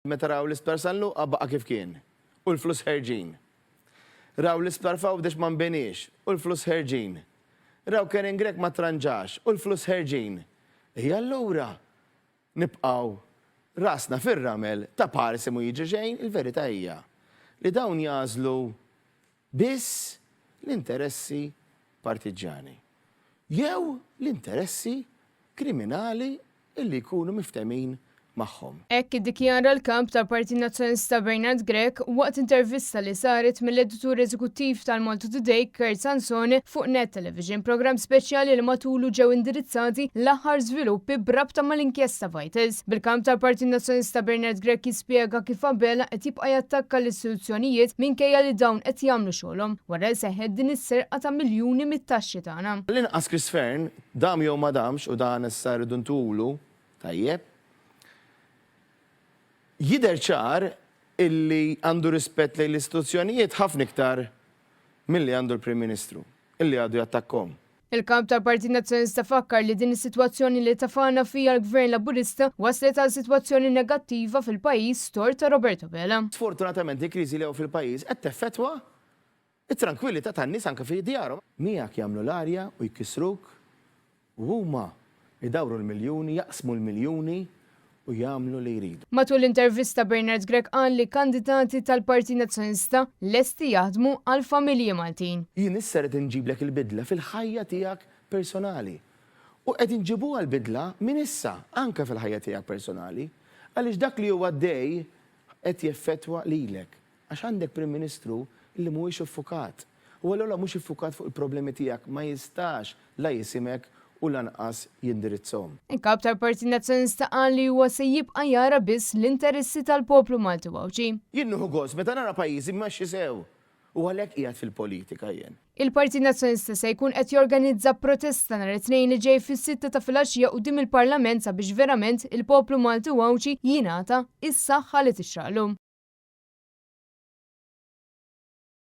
Meta raw l-Isptar San Luqa baqa' kif kien u l-flus ħerġin. Raw l-Isptar f'Għawdex ma nbeniex u l-flus ħerġin. Raw Karen Grech ma tranġax u l-flus ħerġin. Ejja allura nibqgħu rasna fir-ramel ta' parsi mhu jiġri xejn, il-verità hija li dawn jagħżlu biss l-interessi partiġġjani jew l-interessi kriminali illi jkunu miftehmin magħhom. Hekk iddikjara l-Kap tal-Partit Nazzjonalista Bernard Grech waqt intervista li saret mill-Editur Eżekuttiv tal-Malta Today Kurt Sansone fuq Net Television, programm speċjali li matulu ġew indirizzati l-aħħar żviluppi b'rabta mal-inkjesta Vitals. Bil-Kap tal-Partit Nazzjonalista Bernard Grech jispjega kif Abela qed jibqa' jattakka l-istituzzjonijiet minkejja li dawn qed jagħmlu xogħolhom wara li seħħet din is-serqa ta' miljuni mit-taxxi tagħna. L-inqas Chris Fearne Dam jew ma damx, u dan issa rridu ntulu, tajjeb, jidher ċar illi għandu rispett lejn l-istituzzjonijiet ħafna iktar milli għandu l-Prim Ministru, illi għadu jattakkhom. Il-Kap tal-Partit Nazzjonalista fakkar li din is-sitwazzjoni li tafana fiha l-Gvern Laburista wasslet għal sitwazzjoni negattiva fil-pajjiż tort ta' Robert Abela. Sfortunatament il-kriżi li hawn fil-pajjiż qed teffettwa It-trankwillità tan-nies anke fi djarhom. Miegħek jagħmlu l-arja u jkissruk u huma jdawru l-miljuni, jaqsmu l-miljuni u jagħmlu li jridu. Matul l-intervista Bernard Grech qal li kandidati tal-Partit Nazzjonalista lesti jaħdmu għall-familji Maltin. Jien issa rrid inġiblek il-bidla fil-ħajja tiegħek personali. U qed inġibuha l-bidla minn issa, anke fil-ħajja tiegħek personali. Għaliex dak li hu għaddej qed jeffettwa lilek. Għax għandek Prim Ministru li mhuwiex iffukat. U allura mhux iffukat fuq il-problemi tiegħek ma jistax la jisimek u lanqas jindirizzhom. Il-Kap tal-Partit Nazzjonalista qal li huwa se jibqa' jara biss l-interessi tal-poplu Malti u Għawdxi. Jien nieħu gost meta nara pajjiżi mmexxi sew. U għalhekk qiegħed fil-politika jien. Il-Partit Nazzjonalista se jkun qed jorganizza protesta nhar it-Tnejn li ġej fis-sitta ta' filgħaxija quddiem il-Parlament sabiex verament il-poplu Malti u Għawdxi jingħata s-saħħa li tixraqlu.